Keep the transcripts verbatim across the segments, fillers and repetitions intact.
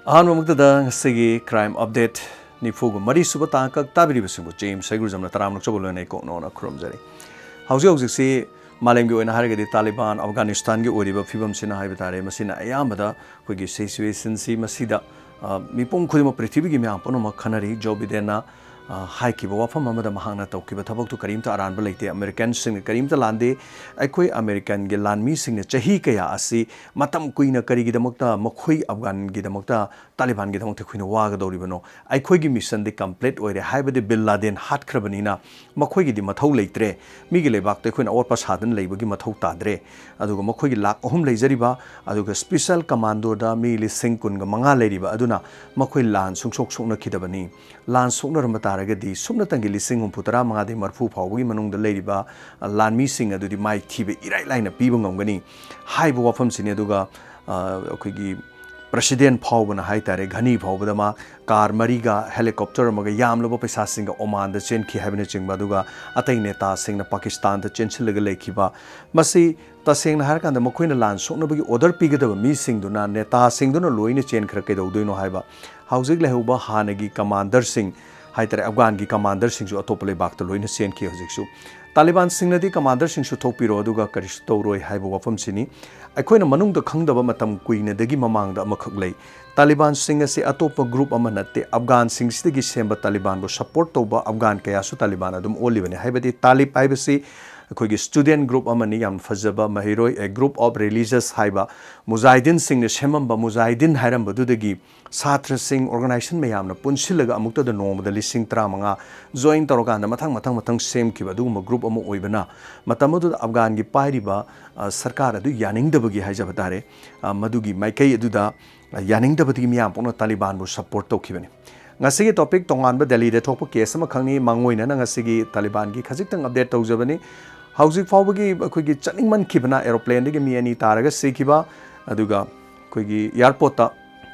ꯑꯍꯥꯟꯕꯃꯛꯇꯗ ꯉꯁꯤꯒꯤ crime update ꯅꯤꯐꯨꯒ ꯃꯔꯤ ꯁꯨꯕ ꯇꯥꯡꯀꯛ ꯇꯥꯕꯤꯔꯤꯕꯁꯤꯡꯕꯨ ꯖꯦꯝꯁ ꯍꯩꯒ꯭ꯔꯨꯖꯝꯅ ꯇꯔꯥꯝꯅ ꯑꯆꯧꯕ ꯂꯣꯏꯅ ꯑꯩ ꯀꯣꯛꯅꯣꯅ ꯈꯨꯔꯨꯝꯖꯔꯤ꯫ ꯍꯧꯖꯤꯛ ꯍꯧꯖꯤꯛꯁꯤ ꯃꯥꯂꯦꯝꯒꯤ ꯑꯣꯏꯅ ꯍꯥꯏꯔꯒꯗꯤ ꯇꯥꯂꯤꯕꯥꯟ ꯑꯐꯒꯥꯅꯤꯁꯇꯥꯟꯒꯤ ꯑꯣꯏꯔꯤꯕ ꯐꯤꯕꯝꯁꯤꯅ ꯍꯥꯏꯕ ꯇꯥꯔꯦ, ꯃꯁꯤꯅ ꯑꯌꯥꯝꯕꯗ ꯑꯩꯈꯣꯏꯒꯤ situationꯁꯤ ꯃꯁꯤꯗ, ꯑ, ꯃꯤꯄꯨꯝ ꯈꯨꯗꯤꯡꯃꯛ, ꯄ꯭ꯔꯤꯊꯤꯕꯤꯒꯤ ꯃꯌꯥꯝ ꯄꯨꯝꯅꯃꯛ ꯈꯟꯅꯔꯤ꯫ ꯖꯣ ꯕꯤꯗꯦꯟꯅ, ꯑ, ꯍꯥꯏꯈꯤꯕ ꯋꯥꯐꯝ ꯑꯃꯗ ꯃꯍꯥꯛꯅ ꯇꯧꯈꯤꯕ ꯊꯕꯛꯇꯨ ꯀꯔꯤꯝꯇ ꯑꯔꯥꯟꯕ ꯂꯩꯇꯦ꯫ ꯑꯃꯦꯔꯤꯀꯥꯟꯁꯤꯡꯅ ꯀꯔꯤꯝꯇ ꯂꯥꯟꯗꯦ꯫ ꯑꯩꯈꯣꯏ ꯑꯃꯦꯔꯤꯀꯥꯟꯒꯤ ꯂꯥꯟꯃꯤꯁꯤꯡꯅ ꯆꯍꯤ ꯀꯌꯥ ꯑꯁꯤ ꯃꯇꯝ ꯀꯨꯏꯅ ꯀꯔꯤꯒꯤꯗꯃꯛꯇ ꯃꯈꯣꯏ ꯑꯐꯒꯥꯟꯒꯤꯗꯃꯛꯇ, ꯇꯥꯂꯤꯕꯥꯟꯒꯤꯗꯃꯛꯇ ꯑꯩꯈꯣꯏꯅ ꯋꯥꯒꯗꯧꯔꯤꯕꯅꯣ? ꯑꯩꯈꯣꯏꯒꯤ missionꯗꯤ complete ꯑꯣꯏꯔꯦ, ꯍꯥꯏꯕꯗꯤ ꯕꯤꯟ ꯂꯥꯗꯦꯟ ꯍꯥꯠꯈ꯭ꯔꯕꯅꯤꯅ ꯃꯈꯣꯏꯒꯤꯗꯤ ꯃꯊꯧ ꯂꯩꯇ꯭ꯔꯦ꯫ ꯃꯤꯒꯤ ꯂꯩꯕꯥꯛꯇ ꯑꯩꯈꯣꯏꯅ ꯑꯋꯣꯠꯄ ꯁꯥꯗꯨꯅ ꯂꯩꯕꯒꯤ ꯃꯊꯧ ꯇꯥꯗ꯭ꯔꯦ꯫ ꯑꯗꯨꯒ ꯃꯈꯣꯏꯒꯤ ꯂꯥꯈ ꯑꯍꯨꯝ ꯂꯩꯖꯔꯤꯕ, ꯑꯗꯨꯒ special commandoꯗ ꯃꯤ ꯂꯤꯁꯤꯡ ꯀꯨꯟꯒ ꯃꯉꯥ ꯂꯩꯔꯤꯕ ꯑꯗꯨꯅ ꯃꯈꯣꯏ ꯂꯥꯟ ꯁꯨꯡꯁꯣꯛ ꯁꯣꯛꯅꯈꯤꯗꯕꯅꯤ꯫ ꯂꯥꯟ ꯁꯣꯛꯅꯔꯝꯕ ꯇꯥꯔꯒꯗꯤ ꯁꯨꯞꯅꯇꯪꯒꯤ ꯂꯤꯁꯤꯡ ꯍꯨꯝꯐꯨ ꯇꯔꯥ ꯃꯉꯥꯗꯒꯤ ꯃꯔꯤꯐꯨ ꯐꯥꯎꯕꯒꯤ ꯃꯅꯨꯡꯗ ꯂꯩꯔꯤꯕ, ꯑ, ꯂꯥꯟꯃꯤꯁꯤꯡ ꯑꯗꯨꯗꯤ ꯃꯥꯏꯊꯤꯕ ꯏꯔꯥꯏ ꯂꯥꯏꯅ ꯄꯤꯕ ꯉꯝꯒꯅꯤ ꯍꯥꯏꯕ ꯋꯥꯐꯝꯁꯤꯅꯤ꯫ ꯑꯗꯨꯒ, ꯑ, ꯑꯩꯈꯣꯏꯒꯤ president ꯐꯥꯎꯕꯅ ꯍꯥꯏ ꯇꯥꯔꯦ, ꯘꯅꯤ ꯐꯥꯎꯕꯗ ꯃꯥ car ꯃꯔꯤꯒ helicopter ꯑꯃꯒ ꯌꯥꯝꯂꯕ ꯄꯩꯁꯥꯁꯤꯡꯒ ꯑꯣꯃꯥꯟꯗ ꯆꯦꯟꯈꯤ ꯍꯥꯏꯕꯅꯆꯤꯡꯕ, ꯑꯗꯨꯒ ꯑꯇꯩ ꯅꯦꯇꯥꯁꯤꯡꯅ ꯄꯥꯀꯤꯁꯇꯥꯟꯗ ꯆꯦꯟꯁꯤꯜꯂꯒ ꯂꯩꯈꯤꯕ, ꯃꯁꯤ ꯇꯁꯦꯡꯅ ꯍꯥꯏꯔꯀꯥꯟꯗ ꯃꯈꯣꯏꯅ ꯂꯥꯟ ꯁꯣꯛꯅꯕꯒꯤ order ꯄꯤꯒꯗꯕ ꯃꯤꯁꯤꯡꯗꯨꯅ, ꯅꯦꯇꯥꯁꯤꯡꯗꯨꯅ ꯂꯣꯏꯅ ꯆꯦꯟꯈ꯭ꯔ ꯀꯩꯗꯧꯗꯣꯏꯅꯣ ꯍꯥꯏꯕ꯫ ꯍꯧꯖꯤꯛ ꯂꯩꯍꯧꯕ ꯍꯥꯟꯅꯒꯤ commanderꯁꯤꯡ ꯍꯥꯏ ꯇꯥꯔꯦ, ꯑꯐꯒꯥꯟꯒꯤ commanderꯁꯤꯡꯁꯨ ꯑꯇꯣꯞꯄ ꯂꯩꯕꯥꯛꯇ ꯂꯣꯏꯅ ꯆꯦꯟꯈꯤ ꯍꯧꯖꯤꯛꯁꯨ꯫ ꯇꯥꯂꯤꯕꯥꯟꯁꯤꯡꯅꯗꯤ commanderꯁꯤꯡꯁꯨ ꯊꯣꯛꯄꯤꯔꯣ ꯑꯗꯨꯒ ꯀꯔꯤꯁꯨ ꯇꯧꯔꯣꯏ ꯍꯥꯏꯕ ꯋꯥꯐꯝꯁꯤꯅꯤ꯫ ꯑꯩꯈꯣꯏꯅ ꯃꯅꯨꯡꯗ ꯈꯪꯗꯕ ꯃꯇꯝ ꯀꯨꯏꯅꯗꯒꯤ ꯃꯃꯥꯡꯗ ꯑꯃꯈꯛ ꯂꯩ꯫ ꯇꯥꯂꯤꯕꯥꯟꯁꯤꯡ ꯑꯁꯤ ꯑꯇꯣꯞꯄ group ꯑꯃ ꯅꯠꯇꯦ, ꯑꯐꯒꯥꯟꯁꯤꯡꯁꯤꯗꯒꯤ ꯁꯦꯝꯕ ꯇꯥꯂꯤꯕꯥꯟꯕꯨ support ꯇꯧꯕ ꯑꯐꯒꯥꯟ ꯀꯌꯥꯁꯨ ꯇꯥꯂꯤꯕꯥꯟ ꯑꯗꯨꯝ ꯑꯣꯜꯂꯤꯕꯅꯤ꯫ ꯍꯥꯏꯕꯗꯤ ꯇꯥꯂꯤꯕ ꯍꯥꯏꯕꯁꯤ ꯑꯩꯈꯣꯏꯒꯤ student group ꯑꯃꯅꯤ, ꯌꯥꯝ ꯐꯖꯕ ꯃꯍꯩꯔꯣꯏ, a group of religious ꯍꯥꯏꯕ ꯃꯨꯖꯥꯍꯤꯗꯤꯟꯁꯤꯡꯅ ꯁꯦꯝꯃꯝꯕ, ꯃꯨꯖꯥꯍꯤꯗꯤꯟ ꯍꯥꯏꯔꯝꯕꯗꯨꯗꯒꯤ ꯁꯥꯇ꯭ꯔꯁꯤꯡ, organization ꯃꯌꯥꯝꯅ ꯄꯨꯟꯁꯤꯜꯂꯒ ꯑꯃꯨꯛꯇꯗ ꯅꯣꯡꯃꯗ ꯂꯤꯁꯤꯡ ꯇꯔꯥꯃꯉꯥ join ꯇꯧꯔꯀꯥꯟꯗ ꯃꯊꯪ, ꯃꯊꯪ, ꯃꯊꯪ ꯁꯦꯝꯈꯤꯕ ꯑꯗꯨꯒꯨꯝꯕ group ꯑꯃ ꯑꯣꯏꯕꯅ, ꯃꯇꯝ ꯑꯗꯨꯗ ꯑꯐꯒꯥꯟꯒꯤ ꯄꯥꯏꯔꯤꯕ, ꯑ, ꯁꯔꯀꯥꯔ ꯑꯗꯨ ꯌꯥꯅꯤꯡꯗꯕꯒꯤ ꯍꯥꯏꯖꯕ ꯇꯥꯔꯦ, ꯑ, ꯃꯗꯨꯒꯤ ꯃꯥꯏꯀꯩ ꯑꯗꯨꯗ, ꯑ, ꯌꯥꯅꯤꯡꯗꯕꯗꯒꯤ ꯃꯤꯌꯥꯝ ꯄꯨꯝꯅꯃꯛ ꯇꯥꯂꯤꯕꯥꯟꯕꯨ support ꯇꯧꯈꯤꯕꯅꯤ꯫ ꯉꯁꯤꯒꯤ topic ꯇꯣꯉꯥꯟꯕ ꯗꯦꯜꯂꯤꯗ ꯊꯣꯛꯄ case ꯑꯃꯈꯛꯅꯤ, ꯃꯥꯡꯑꯣꯏꯅꯅ ꯉꯁꯤꯒꯤ ꯇꯥꯂꯤꯕꯥꯟꯒꯤ ꯈꯖꯤꯛꯇꯪ update ꯇꯧꯖꯕꯅꯤ꯫ ꯍꯧꯖꯤꯛ ꯐꯥꯎꯕꯒꯤ ꯑꯩꯈꯣꯏꯒꯤ ꯆꯠꯅꯤꯡꯃꯟꯈꯤꯕꯅ aeroplanedꯒꯤ ꯃꯤ ꯑꯅꯤ ꯇꯥꯔꯒ ꯁꯤꯈꯤꯕ, ꯑꯗꯨꯒ ꯑꯩꯈꯣꯏꯒꯤ airportꯇ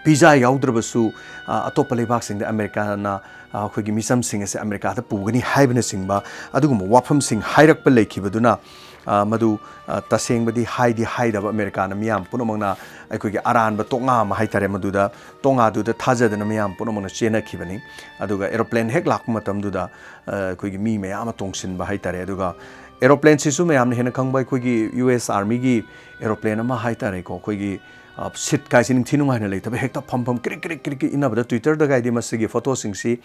visa ꯌꯥꯎꯗ꯭ꯔꯕꯁꯨ, ꯑ, ꯑꯇꯣꯞꯄ ꯂꯩꯕꯥꯛꯁꯤꯡꯗ ꯑꯃꯦꯔꯤꯀꯥꯅ, ꯑ, ꯑꯩꯈꯣꯏꯒꯤ ꯃꯤꯆꯝꯁꯤꯡ ꯑꯁꯦ ꯑꯃꯦꯔꯤꯀꯥꯗ ꯄꯨꯒꯅꯤ ꯍꯥꯏꯕꯅꯆꯤꯡꯕ ꯑꯗꯨꯒꯨꯝꯕ ꯋꯥꯐꯝꯁꯤꯡ ꯍꯥꯏꯔꯛꯄ ꯂꯩꯈꯤꯕꯗꯨꯅ, ꯑ, ꯃꯗꯨ, ꯑ, ꯇꯁꯦꯡꯕꯗꯤ ꯍꯥꯏꯗꯤ ꯍꯥꯏꯗꯕ, ꯑꯃꯦꯔꯤꯀꯥꯅ ꯃꯤꯌꯥꯝ ꯄꯨꯝꯅꯃꯛꯅ ꯑꯩꯈꯣꯏꯒꯤ ꯑꯔꯥꯟꯕ ꯇꯣꯉꯥ ꯑꯃ ꯍꯥꯏꯇꯥꯔꯦ, ꯃꯗꯨꯗ, ꯇꯣꯉꯥꯗꯨꯗ ꯊꯥꯖꯗꯅ ꯃꯤꯌꯥꯝ ꯄꯨꯝꯅꯃꯛꯅ ꯆꯦꯟꯅꯈꯤꯕꯅꯤ꯫ ꯑꯗꯨꯒ aeroplane ꯍꯦꯛ ꯂꯥꯛꯄ ꯃꯇꯝꯗꯨꯗ, ꯑ, ꯑꯩꯈꯣꯏꯒꯤ ꯃꯤ ꯃꯌꯥꯝ ꯑꯃ ꯇꯣꯡꯁꯤꯟꯕ ꯍꯥꯏꯇꯥꯔꯦ꯫ ꯑꯗꯨꯒ aeroplaneꯁꯤꯁꯨ ꯃꯌꯥꯝꯅ ꯍꯦꯟꯅ ꯈꯪꯕ, ꯑꯩꯈꯣꯏꯒꯤ U S Armyꯒꯤ aeroplane ꯑꯃ ꯍꯥꯏꯇꯥꯔꯦꯀꯣ, ꯑꯩꯈꯣꯏꯒꯤ, ꯑ, seat ꯀꯥꯏꯁꯤ ꯅꯤꯡꯊꯤ ꯅꯨꯡꯉꯥꯏꯅ ꯂꯩꯇꯕ, ꯍꯦꯛꯇ ꯐꯝꯐꯝ ꯀ꯭ꯔꯤꯛ ꯀ꯭ꯔꯤꯛ ꯀ꯭ꯔꯤꯛ ꯀ꯭ꯔꯤꯛ ꯏꯟꯅꯕꯗ, Twitterꯗꯒꯥꯏꯗꯤ ꯃꯁꯤꯒꯤ photoꯁꯤꯡꯁꯤ,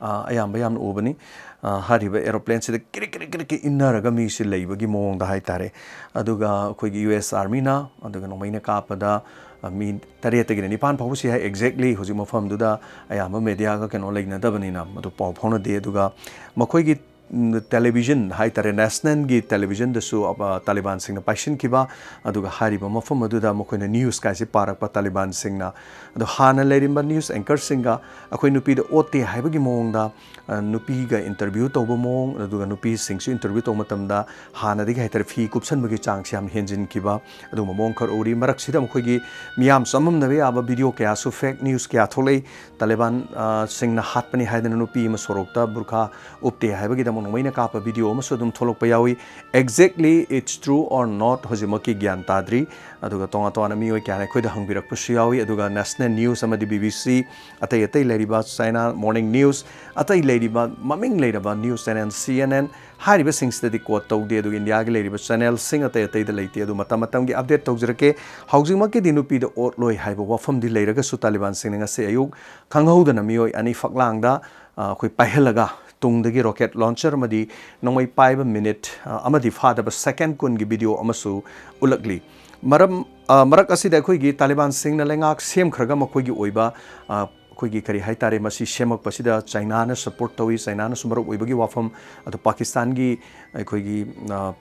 ꯑ, ꯑꯌꯥꯝꯕ ꯌꯥꯝꯅ ꯎꯕꯅꯤ꯫ ꯑ, ꯍꯥꯏꯔꯤꯕ aeroplaneꯁꯤꯗ ꯀ꯭ꯔꯤꯛ ꯀ꯭ꯔꯤꯛ ꯀ꯭ꯔꯤꯛ ꯀ꯭ꯔꯤꯛ ꯏꯟꯅꯔꯒ ꯃꯤꯁꯤ ꯂꯩꯕꯒꯤ ꯃꯑꯣꯡꯗ ꯍꯥꯏꯇꯥꯔꯦ꯫ ꯑꯗꯨꯒ ꯑꯩꯈꯣꯏꯒꯤ U S Armyꯅ, ꯑꯗꯨꯒ ꯅꯣꯡꯃꯩꯅ ꯀꯥꯞꯄꯗ, ꯑ, ꯃꯤ ꯇꯔꯦꯠꯇꯒꯤꯅ ꯅꯤꯄꯥꯟ ꯐꯥꯎꯕꯁꯤ ꯍꯥꯏ, exactly ꯍꯧꯖꯤꯛ ꯃꯐꯝꯗꯨꯗ ꯑꯌꯥꯝꯕ mediaꯒ ꯀꯩꯅꯣ ꯂꯩꯅꯗꯕꯅꯤꯅ ꯃꯗꯨ ꯄꯥꯎ ꯐꯥꯎꯅꯗꯦ꯫ ꯑꯗꯨꯒ ꯃꯈꯣꯏꯒꯤ, ꯎꯝ, television ꯍꯥꯏꯇꯥꯔꯦ, nationalꯒꯤ televisionꯗꯁꯨ, ꯑ, ꯇꯥꯂꯤꯕꯥꯟꯁꯤꯡꯅ ꯄꯥꯏꯁꯤꯟꯈꯤꯕ, ꯑꯗꯨꯒ ꯍꯥꯏꯔꯤꯕ ꯃꯐꯝ ꯑꯗꯨꯗ ꯃꯈꯣꯏꯅ news ꯀꯥꯏꯁꯤ ꯄꯥꯔꯛꯄ ꯇꯥꯂꯤꯕꯥꯟꯁꯤꯡꯅ꯫ ꯑꯗꯣ ꯍꯥꯟꯅ ꯂꯩꯔꯝꯕ news anchorꯁꯤꯡꯒ ꯑꯩꯈꯣꯏ ꯅꯨꯄꯤꯗ ꯑꯣꯠꯇꯦ ꯍꯥꯏꯕꯒꯤ ꯃꯑꯣꯡꯗ, ꯑ, ꯅꯨꯄꯤꯒ interview ꯇꯧꯕ ꯃꯑꯣꯡ, ꯑꯗꯨꯒ ꯅꯨꯄꯤꯁꯤꯡꯁꯨ interview ꯇꯧꯕ ꯃꯇꯝꯗ ꯍꯥꯟꯅꯗꯒꯤ ꯍꯥꯏꯇꯥꯔꯦ ꯐꯤ ꯀꯨꯞꯁꯟꯕꯒꯤ ꯆꯥꯡꯁꯤ ꯌꯥꯝ ꯍꯦꯟꯖꯤꯟꯈꯤꯕ, ꯑꯗꯨꯒꯨꯝꯕ ꯃꯑꯣꯡ ꯈꯔ ꯎꯔꯤ꯫ ꯃꯔꯛꯁꯤꯗ ꯃꯈꯣꯏꯒꯤ ꯃꯤꯌꯥꯝ ꯆꯃꯝꯅꯕ ꯌꯥꯕ video ꯀꯌꯥꯁꯨ, fake news ꯀꯌꯥ ꯊꯣꯛꯂꯛꯏ꯫ ꯇꯥꯂꯤꯕꯥꯟ, ꯑ, ꯁꯤꯡꯅ ꯍꯥꯠꯄꯅꯤ ꯍꯥꯏꯗꯅ ꯅꯨꯄꯤ ꯑꯃ ꯁꯣꯔꯣꯛꯇ ꯕꯨꯔꯈꯥ ꯎꯞꯇꯦ ꯍꯥꯏꯕꯒꯤꯗꯃꯛ ꯅꯣꯡꯃꯩꯅ ꯀꯥꯞꯄ video ꯑꯃꯁꯨ ꯑꯗꯨꯝ ꯊꯣꯛꯂꯛꯄ ꯌꯥꯎꯏ꯫ Exactly it's true or not ꯍꯧꯖꯤꯛꯃꯛꯀꯤ ꯒ꯭ꯌꯥꯟ ꯇꯥꯗ꯭ꯔꯤ꯫ ꯑꯗꯨꯒ ꯇꯣꯉꯥꯟ ꯇꯣꯉꯥꯟꯕ ꯃꯤꯑꯣꯏ ꯀꯌꯥꯅ ꯑꯩꯈꯣꯏꯗ ꯍꯪꯕꯤꯔꯛꯄꯁꯨ ꯌꯥꯎꯏ꯫ ꯑꯗꯨꯒ national news ꯑꯃꯗꯤ B B C, ꯑꯇꯩ ꯑꯇꯩ ꯂꯩꯔꯤꯕ China Morning News, ꯑꯇꯩ ꯂꯩꯔꯤꯕ ꯃꯃꯤꯡ ꯂꯩꯔꯕ news channel C N N ꯍꯥꯏꯔꯤꯕꯁꯤꯡꯁꯤꯗꯗꯤ quote ꯇꯧꯗꯦ꯫ ꯑꯗꯨꯒ ꯏꯟꯗꯤꯌꯥꯒꯤ ꯂꯩꯔꯤꯕ channelꯁꯤꯡ ꯑꯇꯩ ꯑꯇꯩꯗ ꯂꯩꯇꯦ꯫ ꯑꯗꯨ ꯃꯇꯝ ꯃꯇꯝꯒꯤ update ꯇꯧꯖꯔꯛꯀꯦ꯫ ꯍꯧꯖꯤꯛꯃꯛꯀꯤꯗꯤ ꯅꯨꯄꯤꯗ ꯑꯣꯠꯂꯣꯏ ꯍꯥꯏꯕ ꯋꯥꯐꯝꯗꯤ ꯂꯩꯔꯒꯁꯨ ꯇꯥꯂꯤꯕꯥꯟꯁꯤꯡꯅ ꯉꯁꯤ ꯑꯌꯨꯛ ꯈꯪꯍꯧꯗꯅ ꯃꯤꯑꯣꯏ ꯑꯅꯤ ꯐꯛꯂꯥꯡꯗ, ꯑ, ꯑꯩꯈꯣꯏ ꯄꯥꯏꯍꯜꯂꯒ ꯇꯨꯡꯗꯒꯤ rocket launcher ꯑꯃꯗꯤ ꯅꯣꯡꯃꯩ ꯄꯥꯏꯕ minute, ꯑ, ꯑꯃꯗꯤ ꯐꯥꯗꯕ second ꯀꯨꯟꯒꯤ video ꯑꯃꯁꯨ ꯎꯠꯂꯛꯂꯤ꯫ ꯃꯔꯝ, ꯑ, ꯃꯔꯛ ꯑꯁꯤꯗ ꯑꯩꯈꯣꯏꯒꯤ ꯇꯥꯂꯤꯕꯥꯟꯁꯤꯡꯅ ꯂꯩꯉꯥꯛ ꯁꯦꯝꯈ꯭ꯔꯒ ꯃꯈꯣꯏꯒꯤ ꯑꯣꯏꯕ, ꯑ, ꯑꯩꯈꯣꯏꯒꯤ ꯀꯔꯤ ꯍꯥꯏꯇꯥꯔꯦ, ꯃꯁꯤ ꯁꯦꯝꯃꯛꯄꯁꯤꯗ Chinaꯅ support ꯇꯧꯏ, Chinaꯅꯁꯨ ꯃꯔꯨꯞ ꯑꯣꯏꯕꯒꯤ ꯋꯥꯐꯝ, ꯑꯗꯨ ꯄꯥꯀꯤꯁꯇꯥꯟꯒꯤ ꯑꯩꯈꯣꯏꯒꯤ, ꯑ,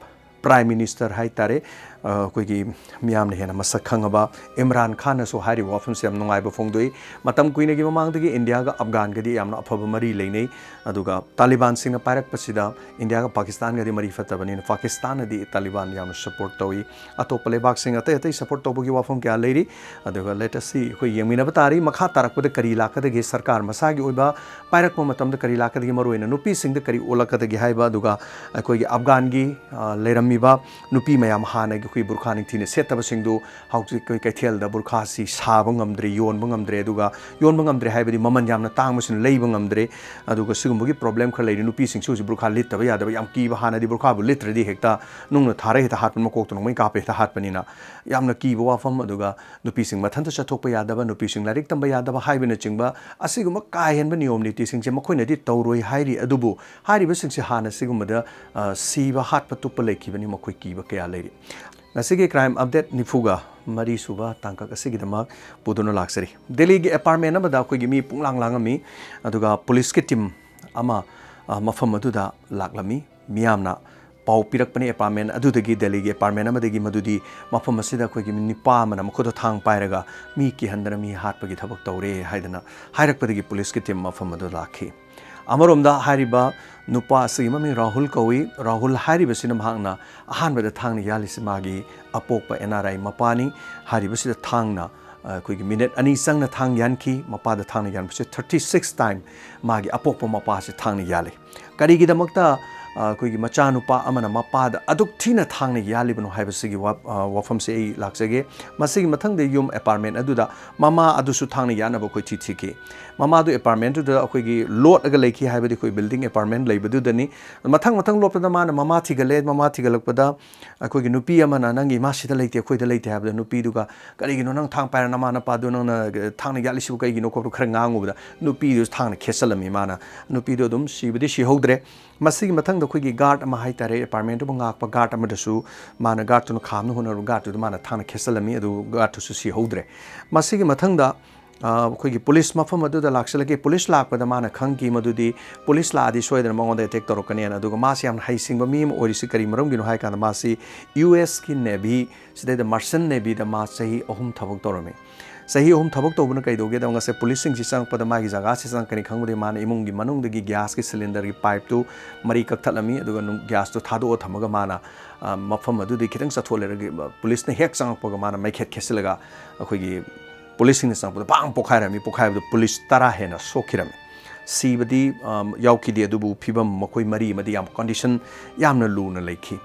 Prime Minister ꯍꯥꯏꯇꯥꯔꯦ, ꯑ, ꯑꯩꯈꯣꯏꯒꯤ ꯃꯤꯌꯥꯝꯅ ꯍꯦꯟꯅ ꯃꯁꯛ ꯈꯪꯉꯕ ꯏꯝꯔꯥꯟ ꯈꯥꯟꯅꯁꯨ ꯍꯥꯏꯔꯤꯕ ꯋꯥꯐꯝꯁꯦ ꯌꯥꯝ ꯅꯨꯡꯉꯥꯏꯕ ꯐꯣꯡꯗꯣꯛꯏ꯫ ꯃꯇꯝ ꯀꯨꯏꯅꯒꯤ ꯃꯃꯥꯡꯗꯒꯤ ꯏꯟꯗꯤꯌꯥꯒ ꯑꯐꯒꯥꯟꯒꯗꯤ ꯌꯥꯝꯅ ꯑꯐꯕ ꯃꯔꯤ ꯂꯩꯅꯩ꯫ ꯑꯗꯨꯒ ꯇꯥꯂꯤꯕꯥꯟꯁꯤꯡꯅ ꯄꯥꯏꯔꯛꯄꯁꯤꯗ ꯏꯟꯗꯤꯌꯥꯒ ꯄꯥꯀꯤꯁꯇꯥꯟꯒꯗꯤ ꯃꯔꯤ ꯐꯠꯇꯕꯅꯤꯅ ꯄꯥꯀꯤꯁꯇꯥꯟꯅꯗꯤ ꯇꯥꯂꯤꯕꯥꯟ ꯌꯥꯝꯅ ꯁꯄꯣꯔꯠ ꯇꯧꯏ꯫ ꯑꯇꯣꯞꯄ ꯂꯩꯕꯥꯛꯁꯤꯡ ꯑꯇꯩ ꯑꯇꯩ ꯁꯄꯣꯔꯠ ꯇꯧꯕꯒꯤ ꯋꯥꯐꯝ ꯀꯌꯥ ꯂꯩꯔꯤ꯫ ꯑꯗꯨꯒ let us see, ꯑꯩꯈꯣꯏ ꯌꯦꯡꯃꯤꯟꯅꯕ ꯇꯥꯔꯤ꯫ ꯃꯈꯥ ꯇꯥꯔꯛꯄꯗ ꯀꯔꯤ ꯂꯥꯛꯀꯗꯒꯦ, ꯁꯔꯀꯥꯔ ꯃꯁꯥꯒꯤ ꯑꯣꯏꯕ ꯄꯥꯏꯔꯛꯄ ꯃꯇꯝꯗ ꯀꯔꯤ ꯂꯥꯛꯀꯗꯒꯦ, ꯃꯔꯨꯑꯣꯏꯅ ꯅꯨꯄꯤꯁꯤꯡꯗ ꯀꯔꯤ ꯑꯣꯜꯂꯛꯀꯗꯒꯦ ꯍꯥꯏꯕ, ꯑꯗꯨꯒ ꯑꯩꯈꯣꯏꯒꯤ ꯑꯐꯒꯥꯟꯒꯤ, ꯑ, ꯂꯩꯔꯝꯃꯤꯕ ꯅꯨꯄꯤ ꯃꯌꯥꯝ, ꯍꯥꯟꯅꯒꯤ ꯑꯩꯈꯣꯏ ꯕꯨꯔꯈꯥ ꯅꯤꯡꯊꯤꯅ ꯁꯦꯠꯇꯕꯁꯤꯡꯗꯨ ꯍꯧꯖꯤꯛ ꯑꯩꯈꯣꯏ ꯀꯩꯊꯦꯜꯗ ꯕꯨꯔꯈꯥꯁꯤ ꯁꯥꯕ ꯉꯝꯗ꯭ꯔꯦ, ꯌꯣꯟꯕ ꯉꯝꯗ꯭ꯔꯦ꯫ ꯑꯗꯨꯒ ꯌꯣꯟꯕ ꯉꯝꯗ꯭ꯔꯦ ꯍꯥꯏꯕꯗꯤ ꯃꯃꯜ ꯌꯥꯝꯅ ꯇꯥꯡꯕꯁꯤꯅ ꯂꯩꯕ ꯉꯝꯗ꯭ꯔꯦ꯫ ꯑꯗꯨꯒ ꯁꯤꯒꯨꯝꯕꯒꯤ ꯄ꯭ꯔꯣꯕ꯭ꯂꯦꯝ ꯈꯔ ꯂꯩꯔꯤ꯫ ꯅꯨꯄꯤꯁꯤꯡꯁꯨ ꯍꯧꯖꯤꯛ ꯕꯨꯔꯈꯥ ꯂꯤꯠꯇꯕ ꯌꯥꯗꯕ ꯌꯥꯝ ꯀꯤꯕ, ꯍꯥꯟꯅꯗꯤ ꯕꯨꯔꯈꯥꯕꯨ ꯂꯤꯠꯇ꯭ꯔꯗꯤ ꯍꯦꯛꯇ ꯅꯨꯡꯅ ꯊꯥꯔ ꯍꯦꯛꯇ ꯍꯥꯠꯄ, ꯃꯀꯣꯛꯇ ꯅꯣꯡꯃꯩ ꯀꯥꯞꯄ ꯍꯦꯛꯇ ꯍꯥꯠꯄꯅꯤꯅ ꯌꯥꯝꯅ ꯀꯤꯕ ꯋꯥꯐꯝ꯫ ꯑꯗꯨꯒ ꯅꯨꯄꯤꯁꯤꯡ ꯃꯊꯟꯇ ꯆꯠꯊꯣꯛꯄ ꯌꯥꯗꯕ, ꯅꯨꯄꯤꯁꯤꯡ ꯂꯥꯏꯔꯤꯛ ꯇꯝꯕ ꯌꯥꯗꯕ ꯍꯥꯏꯕꯅꯆꯤꯡꯕ ꯑꯁꯤꯒꯨꯝꯕ ꯀꯥ ꯍꯦꯟꯕ ꯅꯤꯌꯣꯝ ꯅꯤꯇꯤꯁꯤꯡꯁꯦ ꯃꯈꯣꯏꯅꯗꯤ ꯇꯧꯔꯣꯏ ꯍꯥꯏꯔꯤ, ꯑꯗꯨꯕꯨ ꯍꯥꯏꯔꯤꯕꯁꯤꯡꯁꯦ ꯍꯥꯟꯅ ꯁꯤꯒꯨꯝꯕꯗ, ꯑ, ꯁꯤꯕ ꯍꯥꯠꯄ ꯇꯨꯞꯄ ꯂꯩꯈꯤꯕꯅꯤ, ꯃꯈꯣꯏ ꯀꯤꯕ ꯀꯌꯥ ꯂꯩꯔꯤ꯫ ꯉꯁꯤꯒꯤ ꯀ꯭ꯔꯥꯏꯝ ꯑꯞꯗꯦꯠ ꯅꯤꯐꯨꯒ ꯃꯔꯤ ꯁꯨꯕ ꯇꯥꯡꯀꯛ ꯑꯁꯤꯒꯤꯗꯃꯛ ꯄꯨꯗꯨꯅ ꯂꯥꯛꯆꯔꯤ꯫ ꯗꯦꯜꯂꯤꯒꯤ ꯑꯦꯄꯥꯔꯠꯃꯦꯟ ꯑꯃꯗ ꯑꯩꯈꯣꯏꯒꯤ ꯃꯤ ꯄꯨꯡꯂꯥꯡ ꯂꯥꯡꯉꯝꯃꯤ, ꯑꯗꯨꯒ ꯄꯨꯂꯤꯁꯀꯤ ꯇꯤꯝ ꯑꯃ, ꯑ, ꯃꯐꯝ ꯑꯗꯨꯗ ꯂꯥꯛꯂꯝꯃꯤ꯫ ꯃꯤꯌꯥꯝꯅ ꯄꯥꯎ ꯄꯤꯔꯛꯄꯅꯤ ꯑꯦꯄꯥꯔꯠꯃꯦꯟ ꯑꯗꯨꯗꯒꯤ, ꯗꯦꯜꯂꯤꯒꯤ ꯑꯦꯄꯥꯔꯠꯃꯦꯟ ꯑꯃꯗꯒꯤ, ꯃꯗꯨꯗꯤ ꯃꯐꯝ ꯑꯁꯤꯗ ꯑꯩꯈꯣꯏꯒꯤ ꯅꯨꯄꯥ ꯑꯃꯅ ꯃꯈꯨꯠꯇ ꯊꯥꯡ ꯄꯥꯏꯔꯒ ꯃꯤ ꯀꯤꯍꯟꯗꯅ ꯃꯤ ꯍꯥꯠꯄꯒꯤ ꯊꯕꯛ ꯇꯧꯔꯦ ꯍꯥꯏꯗꯅ ꯍꯥꯏꯔꯛꯄꯗꯒꯤ ꯄꯨꯂꯤꯁꯀꯤ ꯇꯤꯝ ꯃꯐꯝ ꯑꯗꯨ ꯂꯥꯛꯈꯤ꯫ ꯑꯃꯔꯣꯝꯗ ꯍꯥꯏꯔꯤꯕ ꯅꯨꯄꯥ ꯑꯁꯤꯒꯤ ꯃꯃꯤꯡ ꯔꯥꯍꯨꯜ ꯀꯧꯏ꯫ ꯔꯥꯍꯨꯜ ꯍꯥꯏꯔꯤꯕꯁꯤꯅ ꯃꯍꯥꯛꯅ ꯑꯍꯥꯟꯕꯗ ꯊꯥꯡꯅ ꯌꯥꯜꯂꯤꯁꯤ ꯃꯥꯒꯤ ꯑꯄꯣꯛꯄ ꯑꯦꯟ ꯑꯥꯔ ꯑꯥꯏ ꯃꯄꯥꯅꯤ꯫ ꯍꯥꯏꯔꯤꯕꯁꯤꯗ ꯊꯥꯡꯅ, ꯑ, ꯑꯩꯈꯣꯏꯒꯤ ꯃꯤꯅꯤꯠ ꯑꯅꯤ ꯆꯪꯅ ꯊꯥꯡ ꯌꯥꯟꯈꯤ꯫ ꯃꯄꯥꯗ ꯊꯥꯡꯅ ꯌꯥꯟꯕꯁꯤ thirty six time ꯃꯥꯒꯤ ꯑꯄꯣꯛꯄ ꯃꯄꯥꯁꯤ ꯊꯥꯡꯅ ꯌꯥꯜꯂꯤ꯫ ꯀꯔꯤꯒꯤꯗꯃꯛꯇ, ꯑ, ꯑꯩꯈꯣꯏꯒꯤ ꯃꯆꯥꯅꯨꯄꯥ ꯑꯃꯅ ꯃꯄꯥꯗ ꯑꯗꯨꯛ ꯊꯤꯅ ꯊꯥꯡꯅ ꯌꯥꯜꯂꯤꯕꯅꯣ ꯍꯥꯏꯕꯁꯤꯒꯤ ꯋꯥ-, ꯑ, ꯋꯥꯐꯝꯁꯤ ꯑꯩ ꯂꯥꯛꯆꯒꯦ꯫ ꯃꯁꯤꯒꯤ ꯃꯊꯪꯗ ꯌꯨꯝ ꯑꯦꯄꯥꯔꯠꯃꯦꯟ ꯑꯗꯨꯗ ꯃꯃꯥ ꯑꯗꯨꯁꯨ ꯊꯥꯡꯅ ꯌꯥꯟꯅꯕ ꯑꯩꯈꯣꯏ ꯊꯤ ꯊꯤꯈꯤ꯫ ꯃꯃꯥꯗꯨ ꯑꯦꯄꯥꯔꯠꯃꯦꯟꯗꯨꯗ ꯑꯩꯈꯣꯏꯒꯤ ꯂꯣꯠꯂꯒ ꯂꯩꯈꯤ, ꯍꯥꯏꯕꯗꯤ ꯑꯩꯈꯣꯏ ꯕꯤꯜꯗꯤꯡ ꯑꯦꯄꯥꯔꯠꯃꯦꯟ ꯂꯩꯕꯗꯨꯗꯅꯤ꯫ ꯃꯊꯪ ꯃꯊꯪ ꯂꯣꯠꯄꯗ ꯃꯥꯅ ꯃꯃꯥ ꯊꯤꯒꯠꯂꯦ꯫ ꯃꯃꯥ ꯊꯤꯒꯠꯂꯛꯄꯗ ꯑꯩꯈꯣꯏꯒꯤ ꯅꯨꯄꯤ ꯑꯃꯅ, "ꯅꯪꯒꯤ ꯏꯃꯥ ꯁꯤꯗ ꯂꯩꯇꯦ, ꯑꯩꯈꯣꯏꯗ ꯂꯩꯇꯦ" ꯍꯥꯏꯕꯗ, ꯅꯨꯄꯤꯗꯨꯒ, "ꯀꯔꯤꯒꯤꯅꯣ ꯅꯪ ꯊꯥꯡ ꯄꯥꯏꯔ ꯅꯃꯥ ꯅꯄꯥꯗꯨ ꯅꯪꯅ ꯊꯥꯡꯅ ꯌꯥꯜꯂꯤꯁꯤꯕꯨ ꯀꯩꯒꯤꯅꯣ?" ꯈꯣꯠꯄ ꯈꯔ ꯉꯥꯡꯉꯨꯕꯗ ꯅꯨꯄꯤꯗꯨꯁꯨ ꯊꯥꯡꯅ ꯈꯦꯠꯆꯜꯂꯝꯃꯤ꯫ ꯃꯥꯅ, ꯅꯨꯄꯤꯗꯨ ꯑꯗꯨꯝ ꯁꯤꯕꯗꯤ ꯁꯤꯍꯧꯗ꯭ꯔꯦ꯫ ꯃꯁꯤꯒꯤ ꯃꯊꯪꯗ ꯑꯩꯈꯣꯏꯒꯤ ꯒꯥꯔꯗ ꯑꯃ ꯍꯥꯏꯇꯥꯔꯦ, ꯑꯦꯄꯥꯔꯠꯃꯦꯟꯗꯨꯕꯨ ꯉꯥꯛꯄ ꯒꯥꯔꯗ ꯑꯃꯗꯁꯨ ꯃꯥꯅ ꯒꯥꯔꯗꯇꯨꯅ ꯈꯥꯝꯅ ꯍꯣꯠꯅꯔꯨ, ꯒꯥꯔꯗꯇꯨꯗ ꯃꯥꯅ ꯊꯥꯡꯅ ꯈꯦꯠꯆꯜꯂꯝꯃꯤ, ꯑꯗꯨ ꯒꯥꯔꯗꯇꯨꯁꯨ ꯁꯤꯍꯧꯗ꯭ꯔꯦ꯫ ꯃꯁꯤꯒꯤ ꯃꯊꯪꯗ ꯑ, ꯑꯩꯈꯣꯏꯒꯤ ꯄꯨꯂꯤꯁ ꯃꯐꯝ ꯑꯗꯨꯗ ꯂꯥꯛꯁꯤꯜꯂꯛꯈꯤ꯫ ꯄꯨꯂꯤꯁ ꯂꯥꯛꯄꯗ ꯃꯥꯅ ꯈꯪꯈꯤ ꯃꯗꯨꯗꯤ ꯄꯨꯂꯤꯁ ꯂꯥꯛꯑꯗꯤ ꯁꯣꯏꯗꯅ ꯃꯉꯣꯟꯗ ꯑꯦꯇꯦꯛ ꯇꯧꯔꯛꯀꯅꯦꯅ꯫ ꯑꯗꯨꯒ ꯃꯥꯁꯤ ꯌꯥꯝꯅ ꯍꯩꯁꯤꯡꯕ ꯃꯤ ꯑꯃ ꯑꯣꯏꯔꯤꯁꯤ ꯀꯔꯤ ꯃꯔꯝꯒꯤꯅꯣ ꯍꯥꯏ ꯀꯥꯟꯗ, ꯃꯥꯁꯤ ꯌꯨ ꯑꯦꯁꯀꯤ ꯅꯦꯚꯤ, ꯁꯤꯗꯩꯗ ꯃꯥꯔꯁꯟ ꯅꯦꯚꯤꯗ ꯃꯥ ꯆꯍꯤ ꯑꯍꯨꯝ ꯊꯕꯛ ꯇꯧꯔꯝꯃꯤ꯫ ꯆꯍꯤ ꯑꯍꯨꯝ ꯊꯕꯛ ꯇꯧꯕꯅ ꯀꯩꯗꯧꯒꯦꯗ, ꯉꯁꯥꯏ ꯄꯨꯂꯤꯁꯁꯤꯡꯁꯤ ꯆꯪꯉꯛꯄꯗ ꯃꯥꯒꯤ ꯖꯒꯥꯁꯤ ꯆꯪꯉꯛꯀꯅꯤ ꯈꯪꯕꯗꯒꯤ ꯃꯥꯅ ꯏꯃꯨꯡꯒꯤ ꯃꯅꯨꯡꯗꯒꯤ ꯒ꯭ꯌꯥꯁꯀꯤ ꯁꯤꯂꯤꯟꯗꯔꯒꯤ ꯄꯥꯏꯞꯇꯨ ꯃꯔꯤ ꯀꯛꯊꯠꯂꯝꯃꯤ꯫ ꯑꯗꯨꯒ ꯅꯨꯡ-, ꯒ꯭ꯌꯥꯁꯇꯨ ꯊꯥꯗꯣꯛꯑ ꯊꯝꯃꯒ ꯃꯥꯅ, ꯑ, ꯃꯐꯝ ꯑꯗꯨꯗꯒꯤ ꯈꯤꯇꯪ ꯆꯠꯊꯣꯛꯂꯩꯔꯒ, ꯑ, ꯄꯨꯂꯤꯁꯅ ꯍꯦꯛ ꯆꯪꯉꯛꯄꯒ ꯃꯥꯅ ꯃꯩꯈꯦꯠ ꯈꯦꯠꯆꯤꯜꯂꯒ ꯑꯩꯈꯣꯏꯒꯤ ꯄꯨꯂꯤꯁꯁꯤꯡꯅ ꯆꯪꯉꯛꯄꯗ ꯄꯥꯡ ꯄꯣꯈꯥꯏꯔꯝꯃꯤ꯫ ꯄꯣꯈꯥꯏꯕꯗ ꯄꯨꯂꯤꯁ ꯇꯔꯥ ꯍꯦꯟꯅ ꯁꯣꯛꯈꯤꯔꯝꯃꯤ꯫ ꯁꯤꯕꯗꯤ, ꯑ, ꯌꯥꯎꯈꯤꯗꯦ, ꯑꯗꯨꯕꯨ ꯐꯤꯕꯝ ꯃꯈꯣꯏ ꯃꯔꯤ ꯑꯃꯗꯤ ꯌꯥꯝ ꯀꯟꯗꯤꯁꯟ ꯌꯥꯝꯅ ꯂꯨꯅ ꯂꯩꯈꯤ꯫